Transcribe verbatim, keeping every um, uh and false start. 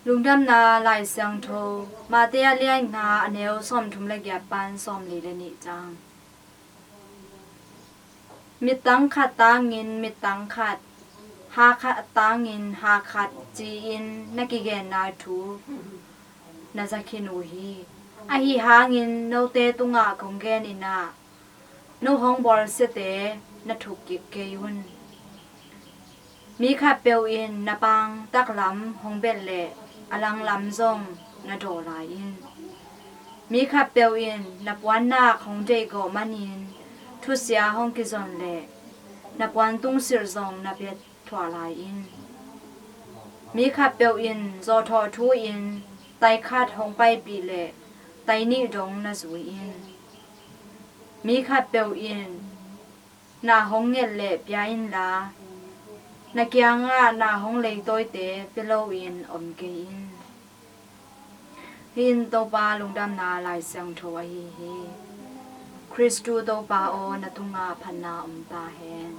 Lungdamna Lai Siangtho, Mate a liai nga, a neu sawmthum le giat pan sawmli le nih cang. Mittang khat tangin mittang khat, ha khat tangin ha khat ci-in na kigenna thu na za khin uh hi. Ahi hangin note tungah kong gen in ah, no hong bawlsiate na thuk kik kei un. Mi khatpeuh in na paang taklam hong bet leh a langlam zong na dawh lai in. Mi khatpeuh in na puannak hong deihgawh manin thusia hong kizon leh na puan tungsilh zong na pia thuah lai in. Mi khatpeuh in zawhthawh thu-in tai khat hong paipih leh tai nih dong na zui in. Mi khatpeuh in na hong nget leh pia inla, na kiangah na hong leitawite pia loin om kei in. Hih in Topa Lungdamna Lai Siangtho ahi hi. Khristu Topa aw, na tungah phatna om ta hen.